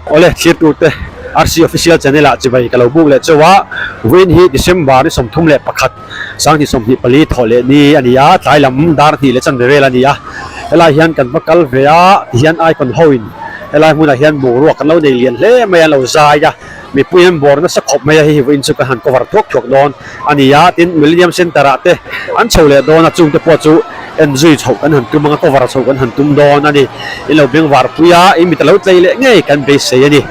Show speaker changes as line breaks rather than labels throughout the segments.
Awle thirtute RC Official Channel ah chibai ka lo buk leh chauh a, vawiin hi December ni 31 2024 thawh leh ni a ni a, tlai lam dar hnih leh chanve vel a ni a, helai hian kan va kal ve a tihian icon ho in helai hmunah hian boruak kan lo nei lian hle mai a an lo zai a, mipui an bawr nasa khawp mai a, hei hi vawiin chu kan han cover thuak thuak dawn a ni a, tin Millennium Centre ah te an chho leh dawn a, chungte pawh chu en zui chhoh kan han tum anga cover chhoh kan han tum dawn a ni. In lo beng var pui a, in mit a lo tlei leh ngei kan beisei a ni.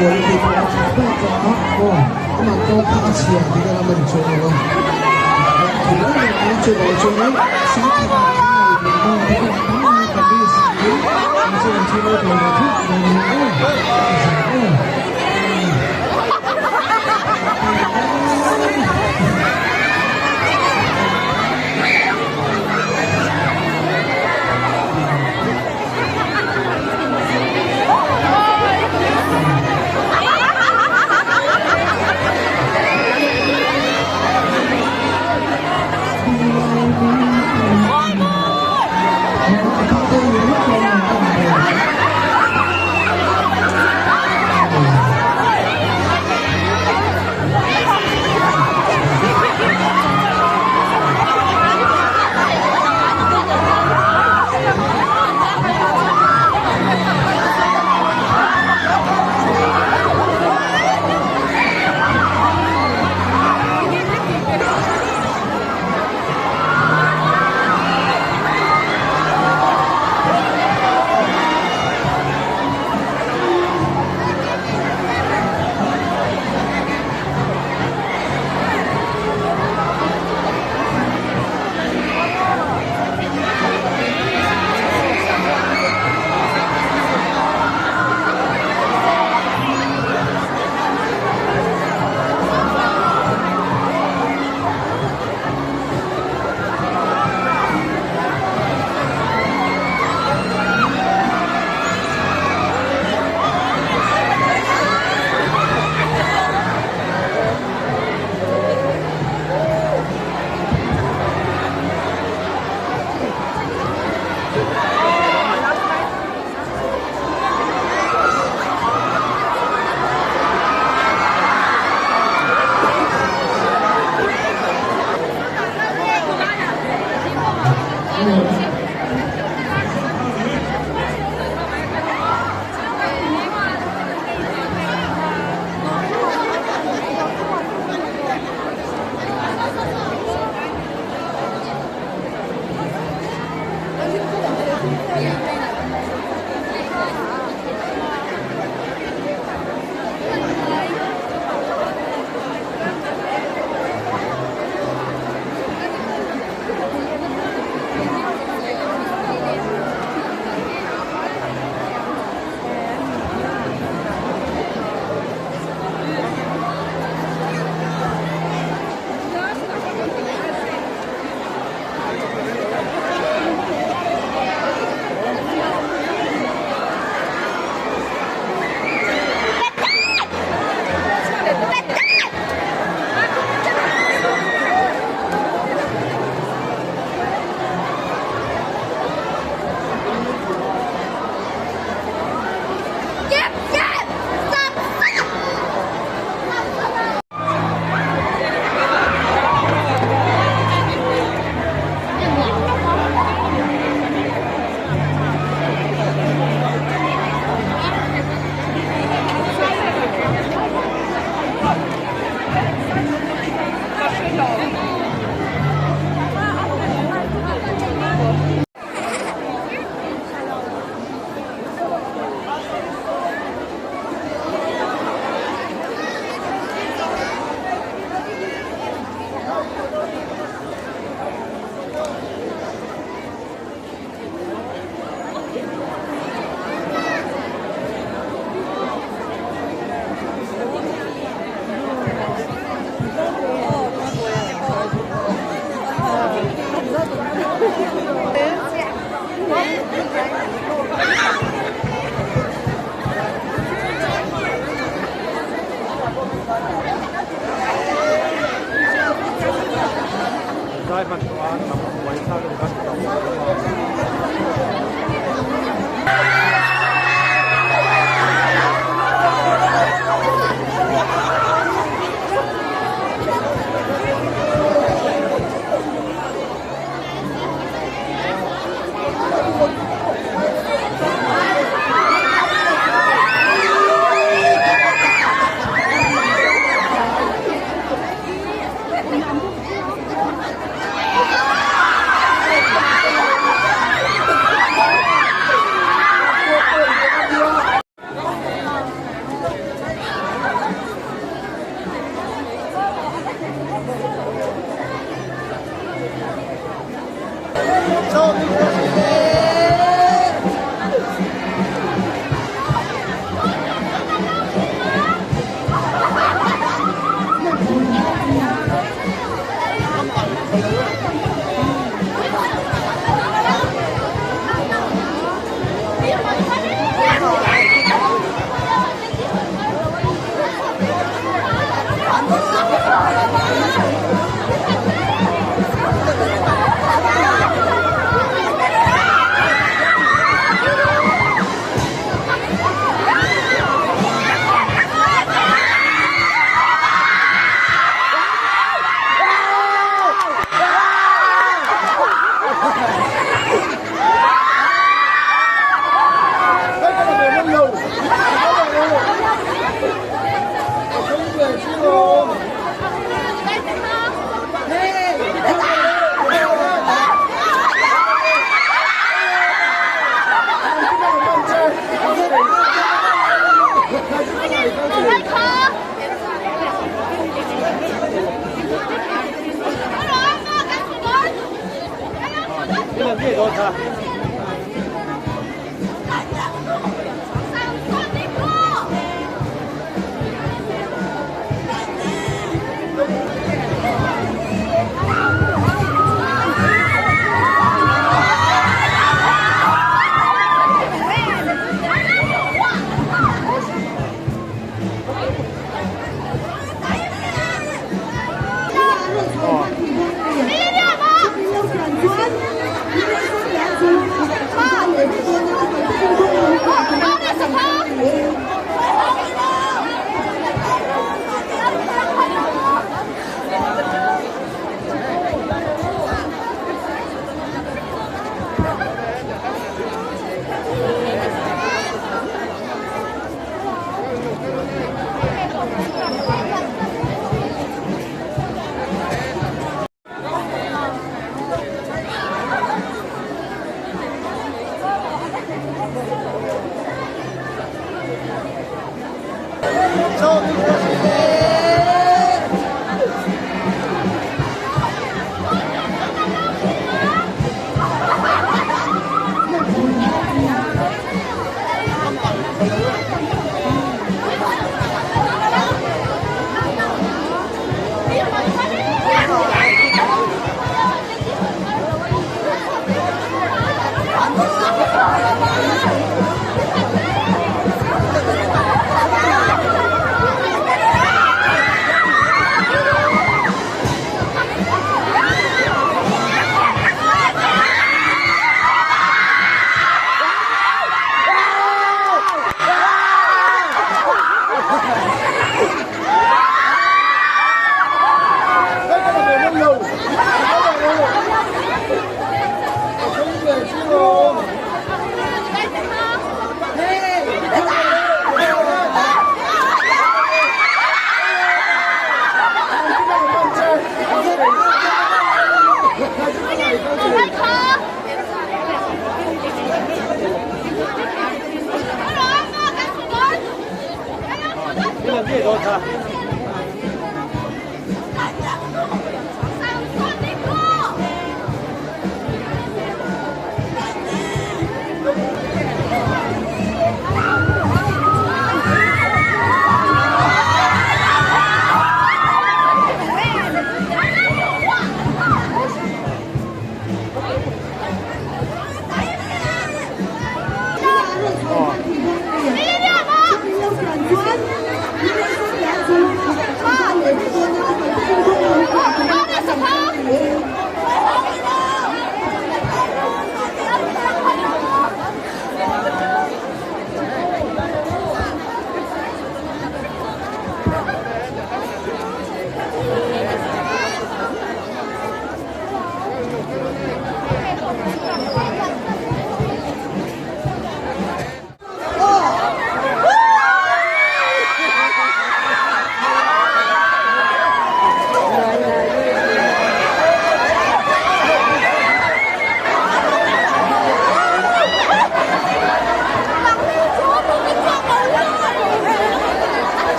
Quality pawh a tha bak a, aw amah tawk kha a chhia tih ka lam a ni chuang lo a. Thil reng reng a chuvang chuan sangkhat ah kan nei duh dawn te pawh tam a kan risk in mahse kan chhung lo tur ve theuh dawn a nia aw zah aw.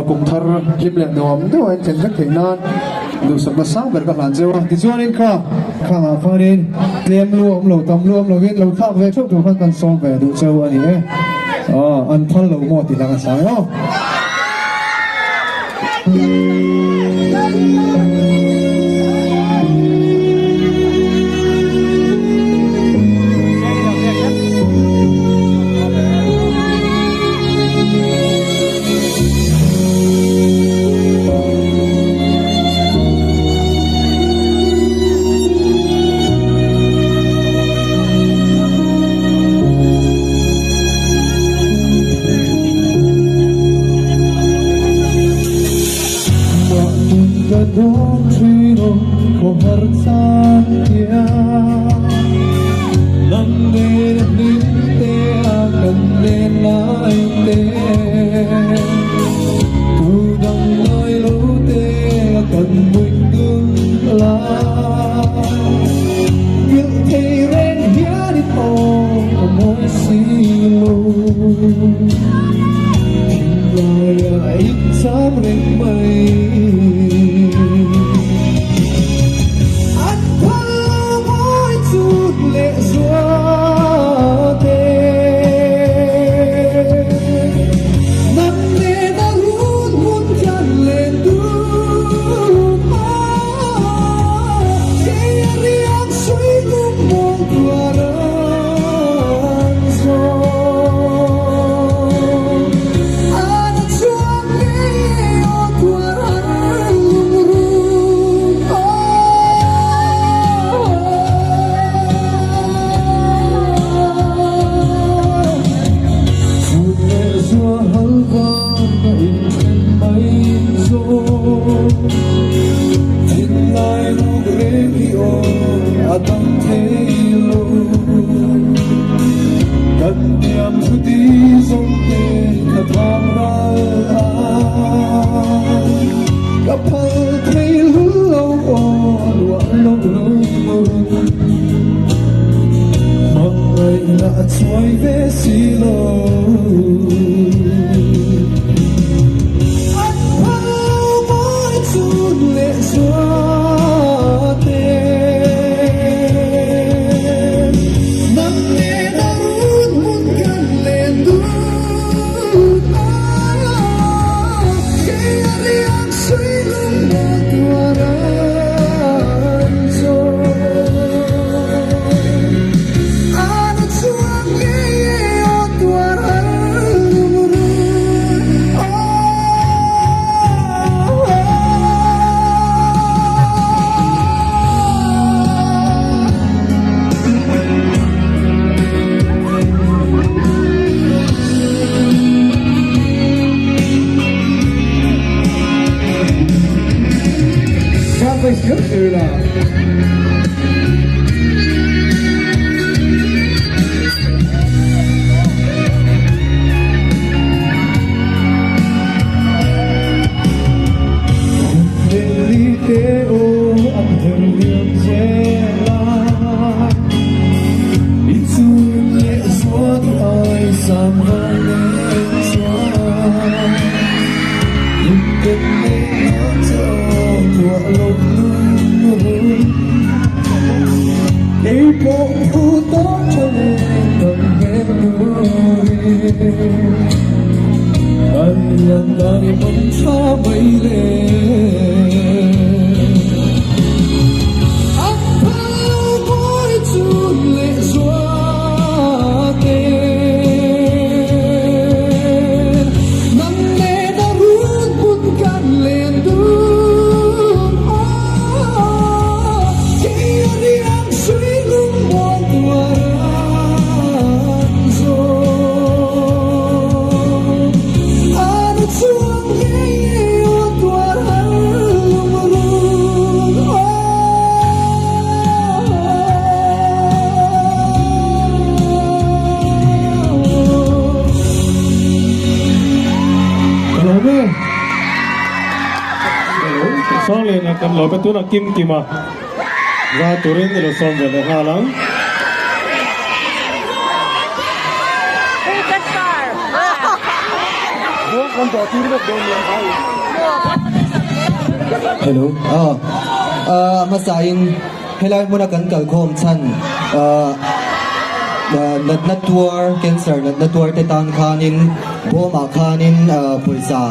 Kum thar hlim leh nuam deuh a inthen vek theih nan duhsakna sang ber ka hlan cheu a. Tichuanin kha khangah khanin tlem lu awm lo tam lu awm lovin lo thlak ve theuh tur khan kan sawm ve duh cheu a ni e. Aw an phal lo maw tih hlang a sang emaw. Kan lian dan i man tha mai le. An phal lo mawi chun leh zuat e. Nang nen a run hmun kan len dun aw. Kei a riang sui lung mual tuar an zawm. A nu chuang ngei ngei aw tuar har lung run aw.
Ka lawm e. Sangliana kan lawm e tunah kim kim a va turin i lo sawm ve leh nghal ang.
Hello ah ah hmasa in helai hmuna kan kalkhawm chhan ah natna tuar cancer natna tuar te tan khanin bawmah khanin ah pawisa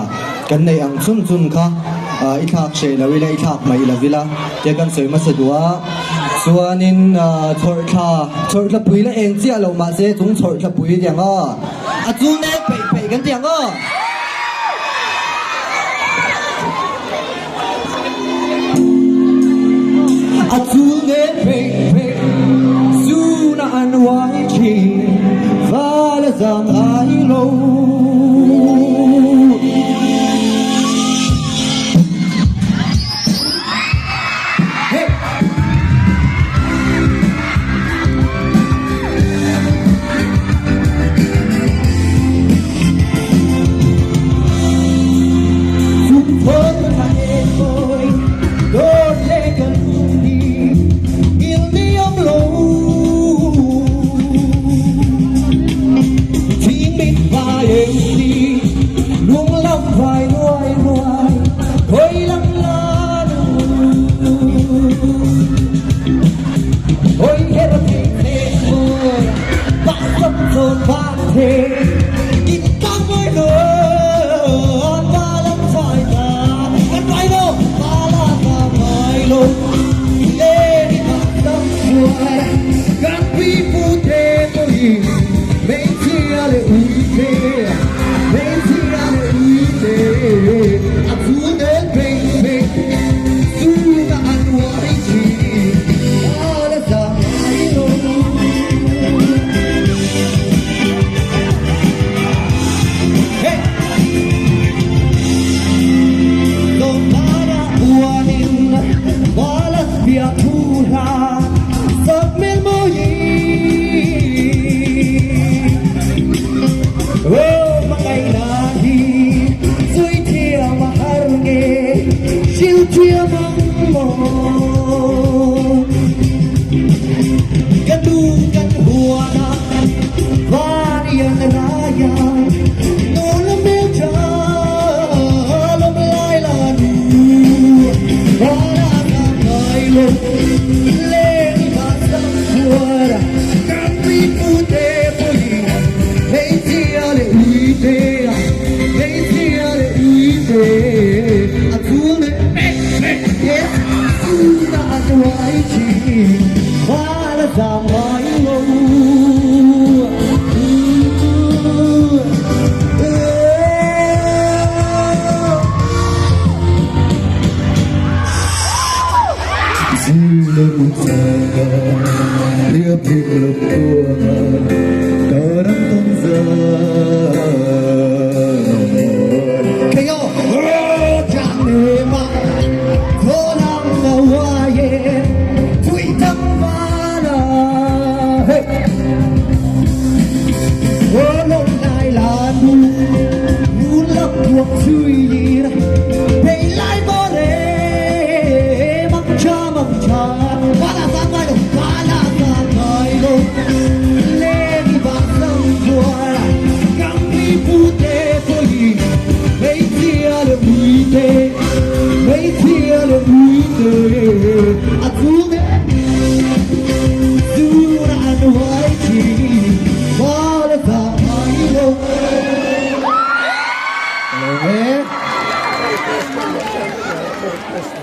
kan neih ang chhun chhun kha ah i thlak hreh lo ila i thlak mai lo ila tia kan sawi hmasa duh a chuanin ah chhawrhthla chhawrhthla pui la eng chiah lo mahse chung chhawrhthla pui tiang a a chu nek peih peih kan ti ang aw. A chu nek peih peih zuna an uai thin val a zang ai lo.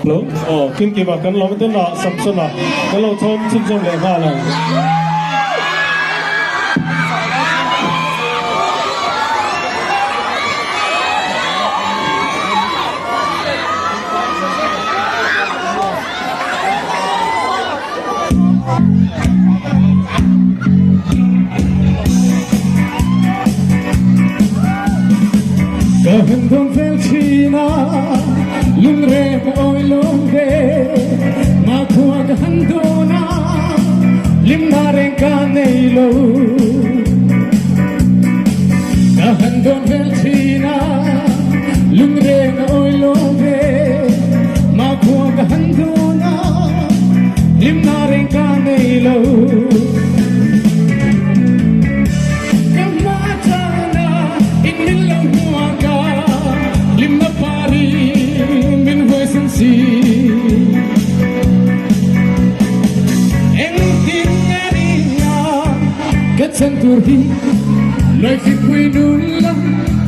Lo aw Kimkima kan lawm tunah Samsona kan lo chhawm chhunzawm leh nghal ang. Ka han dawn fel thin a, lungrem awi lo ve, Mahkhua ka han dawn a, limna reng ka nei lo. Ka han dawn fel thin a, lungreng awi lo ve, Mahkhua ka han dawn a, Hlimna reng ka nei lo. Ka hma chana in min lo hmuak a, hlimna pari min huaisen si. Engtin nge nia ka chan tur hi, Lawifipui nun lam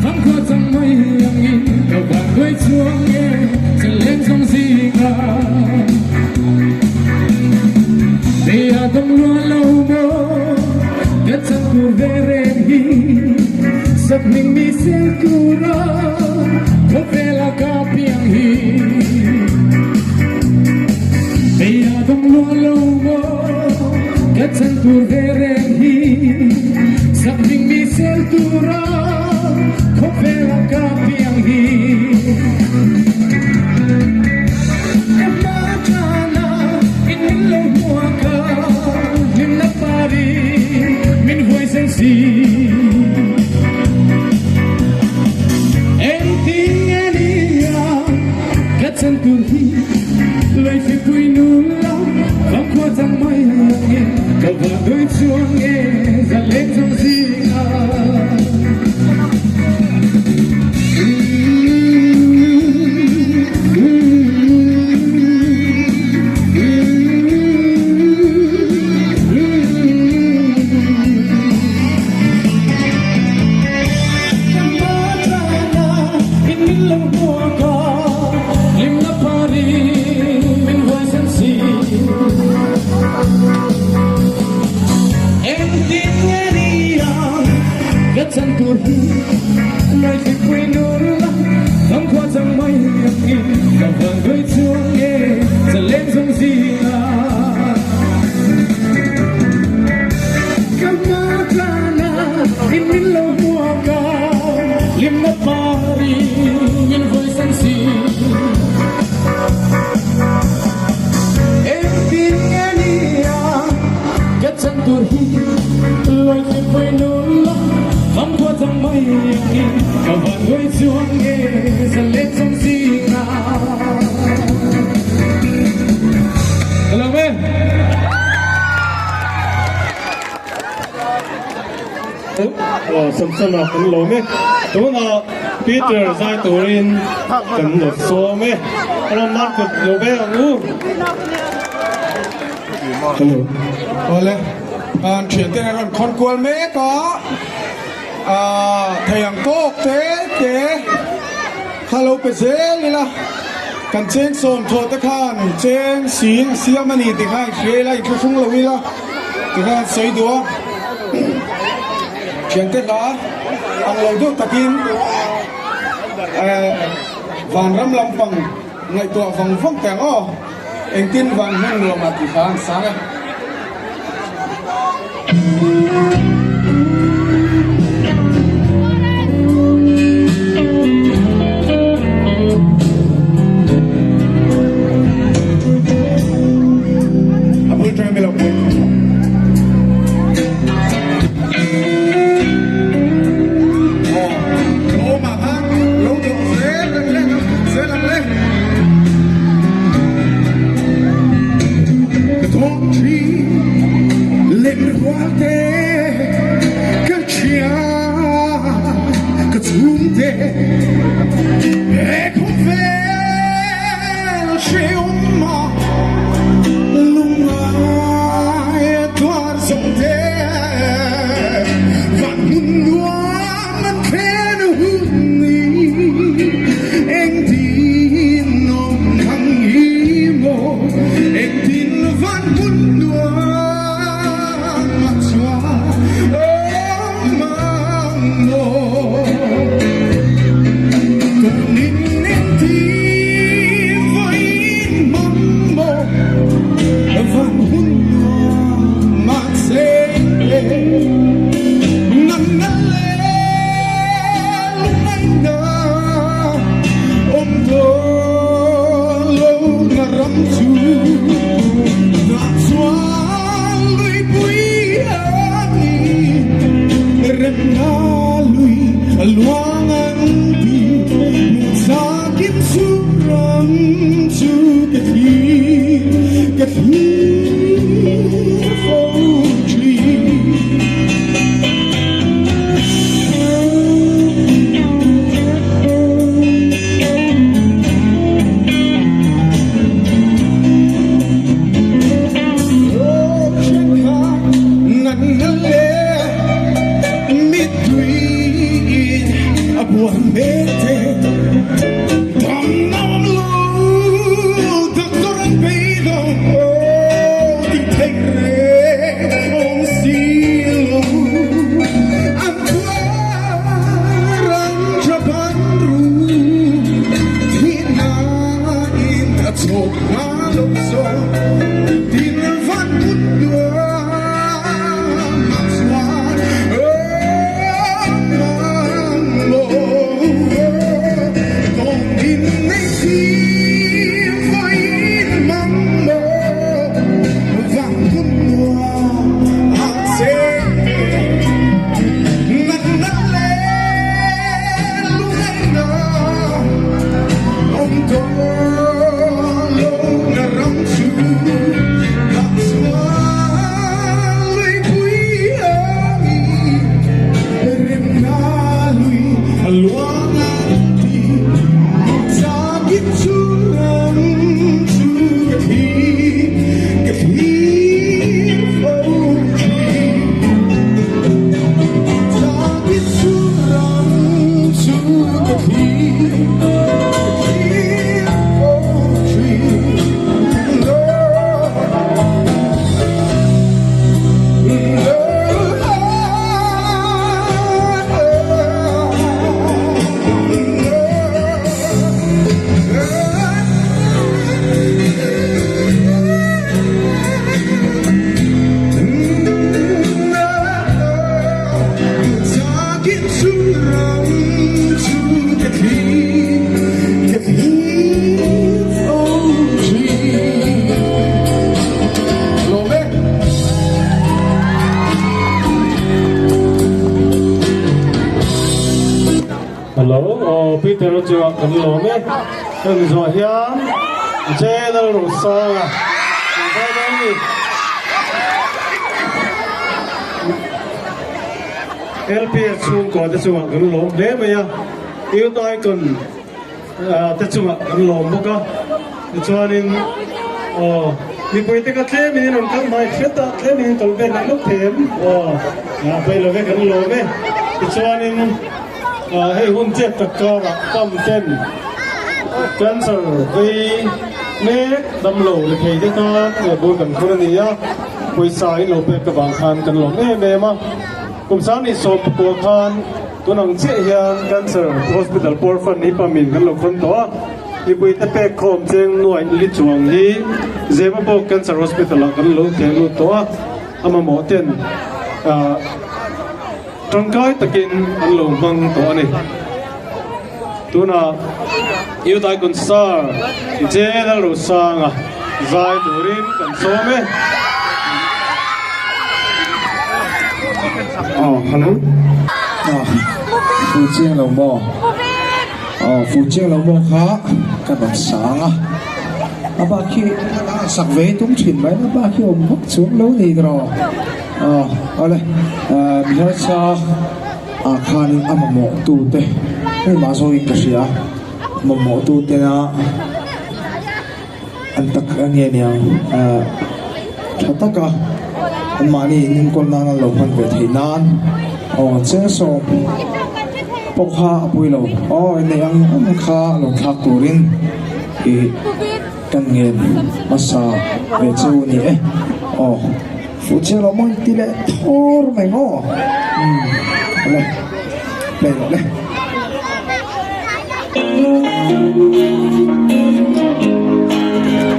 fangkhua chang mai angin ka van nuai chuang nge chaleng zawng zinga. Beia dawng lua lo maw ka chan tur ve reng hi Sap hming mi sel tura khawvela ka piang hi Beia dawng lua lo maw ka chan tur ve reng hi Sap hming mi sel tura khawvela ka piang hi. Ka hma tana in min lo hmuak a, hlimna pari min huaisen si. Engtin nge nia ka chan tur hi Leifipui nula vangkhua chang mai angin ka van dui chuang nge zaleng zawng zinga. Samsona kan lawm e. Tunah Peter zai turin kan lo sawm e. A rawn lar kut lo ve ang u.
Hello. Awle. An thian ten an rawn khawn kual mek a. Thei ang tawk te te kha lo pe zel ila. Kan cheng sawm thawh te khan cheng sing siam a ni ti kha in hria ila, in thlahrung lo ila ti khan sawi duh a. Thian te hla ang lo deuh takin vanram lampang ngaihtuah vang vang teh ang aw. Engtin van hmun nuam ah tih kha an sang e. A bul tang mi lo pui.
tuar mek te Damna awm lo doctor an beidawng aw tih theih reng awm si lo An tuar an tap an ru Thihna in a chhawk hma lo zawk Tin van kut nuam ah chuan awm mang lo Tawng in nei thim vawiin mang maw Vang kut nuam ah che Natna leh lungaihna awm tawh lo na ram chu Kah chuan luipui ami Remna lui a luang ang ti Chakit chu ram chu ka thi ka thlir fo thin Chakit chu ram chu ka thi ka thlir fo thin
Hello, aw Peter a chungah kan lawm e. Hemi zawh hian General Rosanga kan kai dawn a ni. LPS chhungkua te chungah kan lawm hle mai a, Youth Icon te chungah kan lawm bawk a, tichuanin aw mipui te kha tlemin in rawn kal hmai hret a, tlemin in tawlh vel leh lawk thei em? Aw pawi lo ve kan lawm e, tichuanin hei hun chet tak karah pump ten cancer vei mek damlo la thei te tan bur kan khur a ni a, pawisa in lo pek avang khan kan lawm em em a, kum 19 pakua khan. Tun ang chiah hian Cancer Hospital Poor Fund hi pamin kan lo khawn tawh a, mipuite pek khawm cheng nuaih li chuang hi Zemabawk Cancer Hospital ah kan lo theh lut tawh a, a mamawh ten tangkai takin an lo hmang tawh a ni. Tunah Youth Icon Star J Lalrosanga zai turin kan sawm e.
Aw hello aw fu chiang lo maw aw fu chiang lo maw kha ka rawn sang a a bak khi a sak ve tum thin mai a bak hi awm vak chuang lo ni tawh aw awle mi harsa ah khanin a mamawh tute hei mah zawngin ka hria mamawh tute a an tak a nge niang ah tha taka an mahni in enkawl nan an lo hman ve theih nan aw cheng sawm pawh kha a pui lo aw inneih ang ang kha lo thlak turin ih kan ngen hmasa ve chu a ni e aw. Fuh chiang lo maw ti leh thawr mai maw umm awle play rawh le.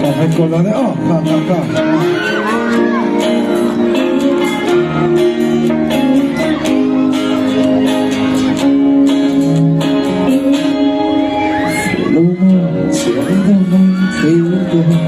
Ka hai kawl dawn e aw kha kha kha. Fuh lo maw chiang deuh mai thei deuh.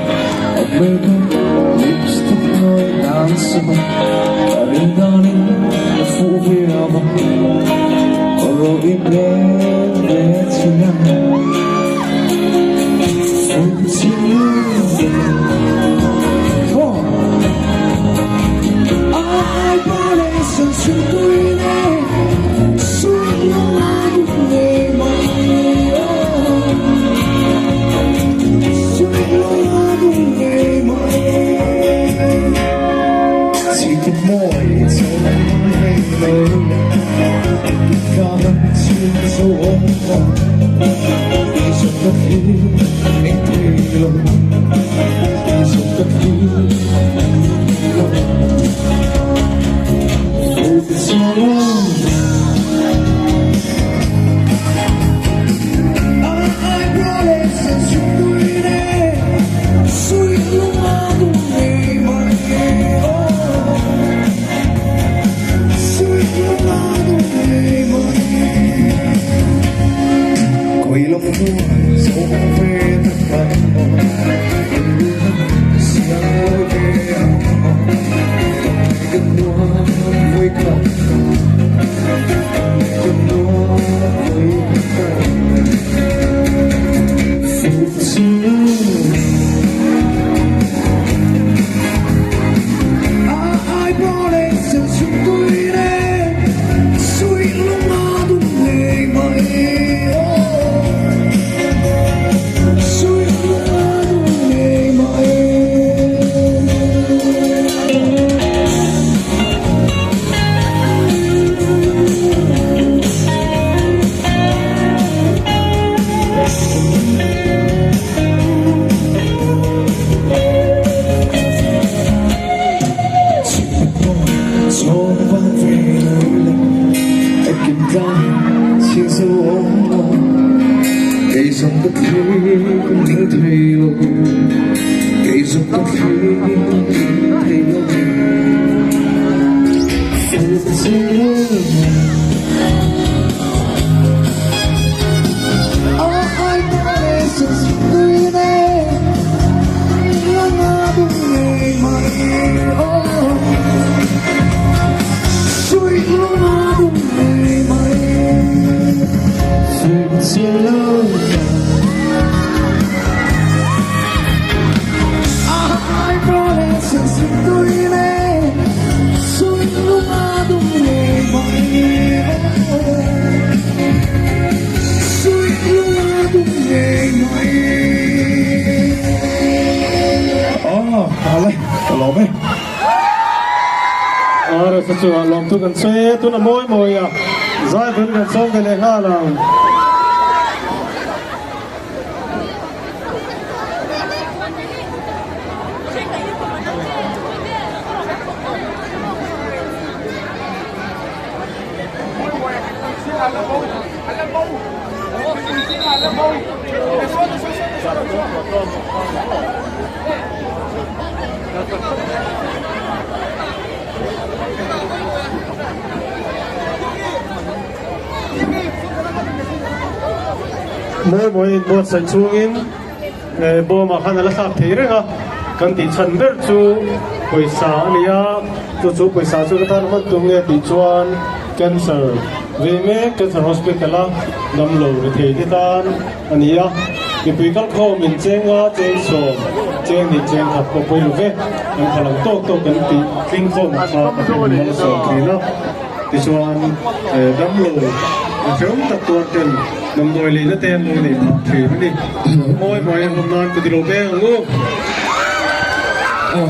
Mawi mawi in buatsaih chungin bawmah khan a la thlak thei reng a, kan tih chhan ber chu pawisa a ni a, chu chu pawisa chu ka tan hman tum nge tih chuan cancer vei mek cancer hospital a damlo ri thei te tan a ni a, mipui kalkhawm in cheng a cheng sawm cheng hnih cheng khat pawh pawi lo ve an kha lang tawk tawk kan tih tling khawm kha Pathian in mal a sawm thin a. Tichuan, damlo hrehawm tak tuar ten damdawi leina te an lo nei phah thin a ni. Mawi mawi a awm nan ka ti lo peng ang u.
Aw,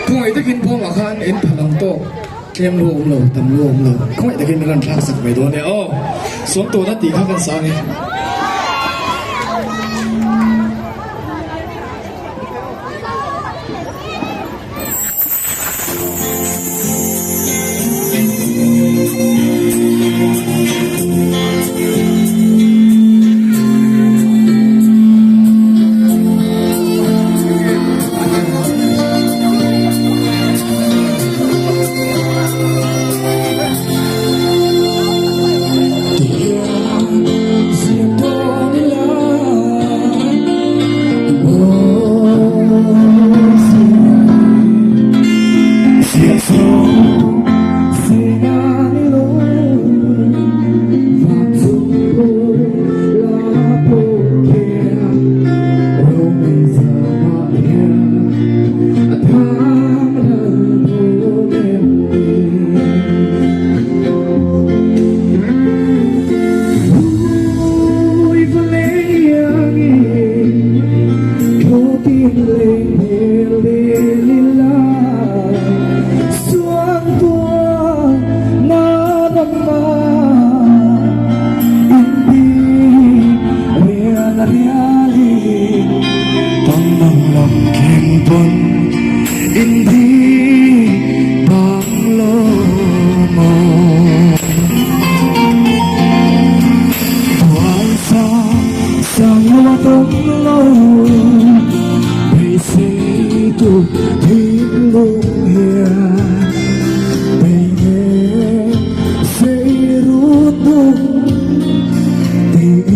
khawngaih takin bawngah khan in phalh ang tawk, tlem lu a awm lo, tam lu a awm lo, khawngaih takin min rawn thlak sak mai dawn e. Aw, sawmtawna tih kha kan sang e.
pawn in di bang lo maw. Tual sang sang lo a tam lo beisei tu thinlung hian bei nen sei rut dum tiin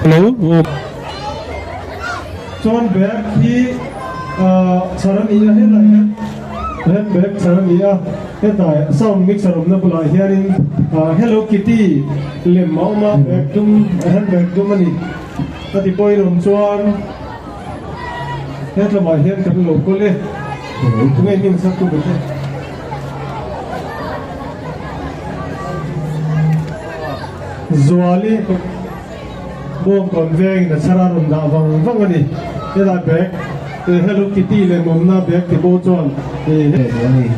lawi hi.
Chuan bag hi chhar a ni a helai hian hand bag chhar a ni a hetah sound mixer awmna bulah hianin hello kitty lem a awm a bag dum hand bag dum a ni a ti pawhin awm chuan hetlamah hian kan lo kawl e tunge hming sak tu ber te. Zuali Bawngkawn vengin a chhar a rawn dah vang vang a ni. Helai bag Hello Kitty leh mawmna bag ti bo chuan
ih.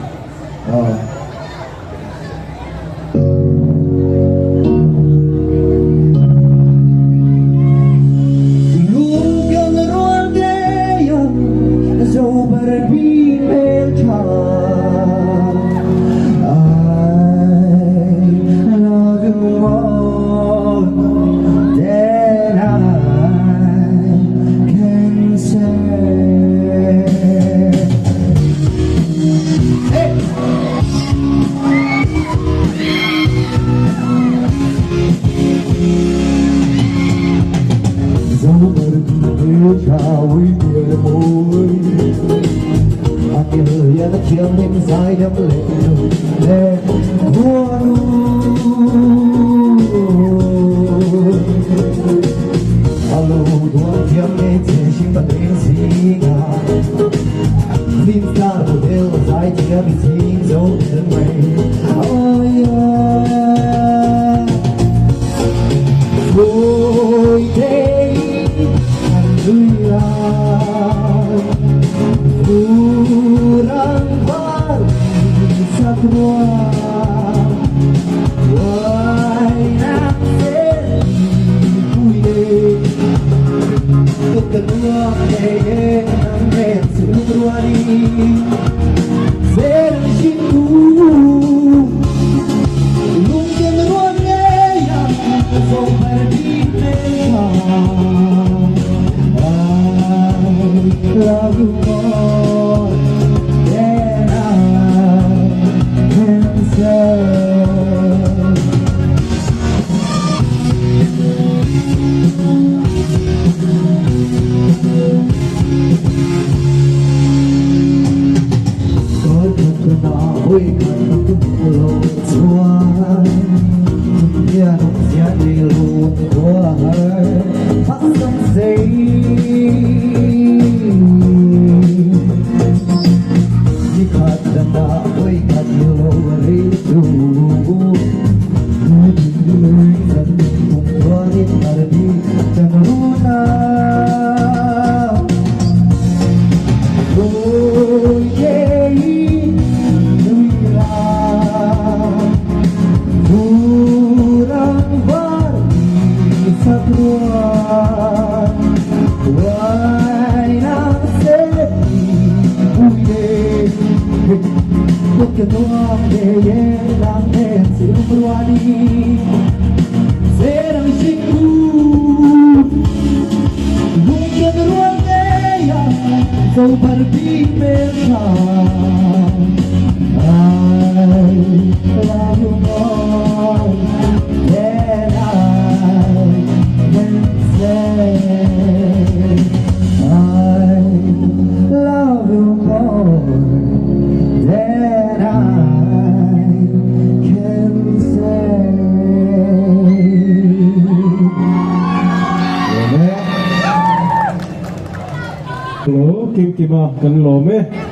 Hello, Kim Kima kan lawm e.